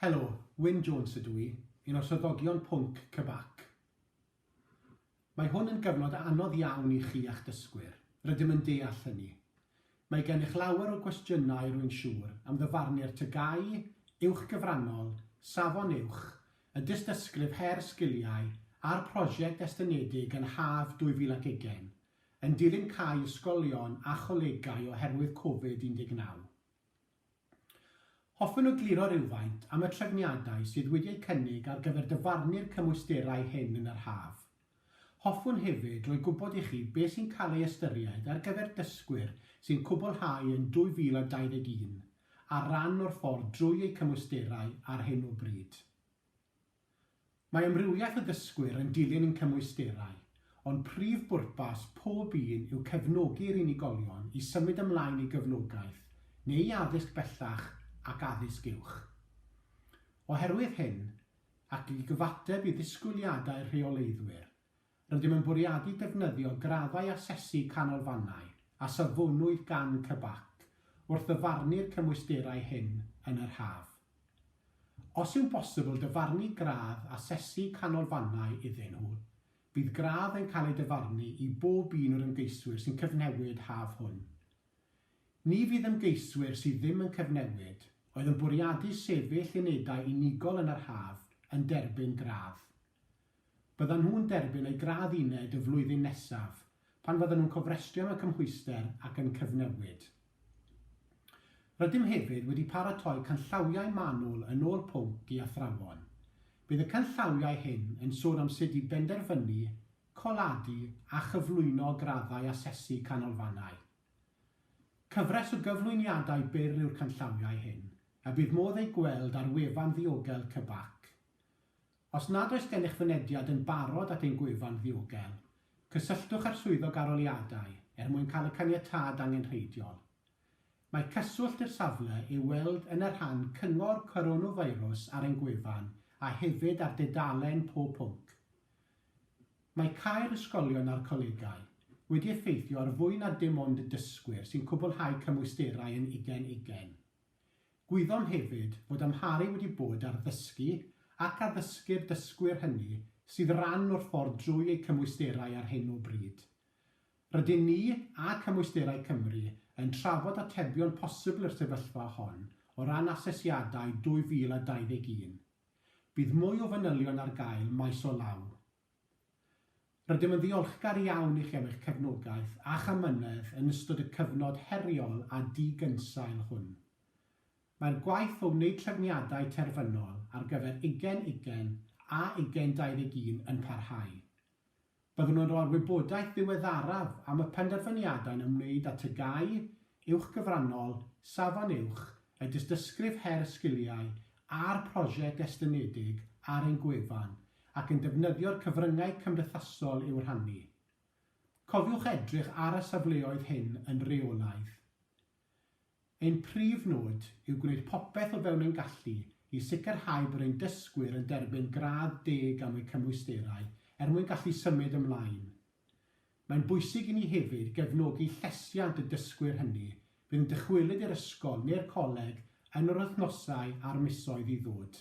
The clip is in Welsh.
Helo, Wyn Jones ydw i, un o swyddogion pwnc CBAC. Mae hwn yn gyfnod anodd iawn i chi a'ch dysgwyr, rydym yn deall hynny. Mae gennych lawer o gwestiynau rwy'n siŵr am ddyfarnu'r TGAU, Uwch Gyfrannol, Safon Uwch, y Dystysgrif Her Sgiliau a'r prosiect estynedig yn haf 2020, yn dilyn cau ysgolion a cholegau oherwydd Covid 19. Hoffwn egluro rywfaint am y trefniadau sydd wedi eu cynnig ar gyfer dyfarnu'r cymwysterau hyn yn yr haf. Hoffwn hefyd roi gwybod i chi beth sy'n cael ei ystyried ar gyfer dysgwyr sy'n cwblhau yn 2021 ar ran o'r ffordd drwy eu cymwysterau ar hyn o bryd. Mae amrywiaeth o ddysgwyr yn dilyn ein cymwysterau, ond prif bwrpas pob un yw cefnogi'r unigolion i symud ymlaen i gyflogaeth neu i addysg bellach ac addysg uwch. Oherwydd hyn, ac i gyfateb i ddisgwyliadau'r rheoleiddwyr, rydym yn bwriadu defnyddio graddau asesu canolfannau a safonwyd gan CBAC wrth ddyfarnu'r cymwysterau hyn yn yr haf. Os yw'n bosibl dyfarnu gradd asesu canolfannau iddyn nhw, bydd gradd yn cael ei dyfarnu i bob un o'r ymgeiswyr sy'n cyfnewid haf hwn. Ni fydd ymgeiswyr sydd ddim yn cyfnewid, oedd yn bwriadu sefyll unedau unigol yn yr haf, yn derbyn gradd. Byddan nhw'n derbyn eu gradd uned y flwyddyn nesaf, pan fyddan nhw'n cofrestru am y cymhwyster ac yn cyfnewid. Rydym hefyd wedi paratoi canllawiau manwl yn ôl pwnc i athrawon. Bydd y canllawiau hyn yn sôn am sut i benderfynu, coladu a chyflwyno graddau asesu canolfannau. Cyfres o gyflwyniadau byr yw'r canllawiau hyn, a bydd modd eu gweld ar wefan ddiogel CBAC. Os nad oes gennych fynediad yn barod at ein gwefan ddiogel, cysylltwch â'r Swyddog Arholiadau er mwyn cael y caniatâd angenrheidiol. Mae cyswllt i'r safle i'w weld yn y rhan Cyngor Coronafeirws ar ein gwefan a hefyd ar dudalen pob pwnc. Mae cau'r ysgolion a'r colegau wedi effeithio ar fwy na dim ond y dysgwyr sy'n cwblhau cymwysterau yn ugain ugain. Gwyddom hefyd fod amharu wedi bod ar ddysgu ac addysgu'r dysgwyr hynny sydd ran o'r ffordd drwy eu cymwysterau ar hyn o bryd. Rydyn ni, a Cymwysterau Cymru, yn trafod atebion posibl i'r sefyllfa hon o ran asesiadau 2021. Bydd mwy o fanylion ar gael maes o law. Rydym yn ddiolchgar iawn i chi am eich cefnogaeth a'ch amynedd yn ystod y cyfnod heriol a di-gynsail hwn. Mae'r gwaith o wneud trefniadau terfynol ar gyfer ugain ugain a ugain 21 yn parhau. Byddwn yn rhoi'r wybodaeth ddiweddaraf am y penderfyniadau'n ymwneud â TGAU, Uwch Gyfrannol, Safon Uwch, y Dystysgrif Her Sgiliau a'r prosiect estynedig ar ein gwefan ac yn defnyddio'r cyfryngau cymdeithasol i'w rhannu. Cofiwch edrych ar y safleoedd hyn yn rheolaidd. Ein prif nod yw gwneud popeth o fewn ein gallu i sicrhau bod ein dysgwyr yn derbyn gradd deg am eu cymwysterau er mwyn gallu symud ymlaen. Mae'n bwysig i ni hefyd gefnogi llesiant y dysgwyr hynny fydd yn dychwelyd i'r ysgol neu'r coleg yn yr wythnosau a'r misoedd i ddod.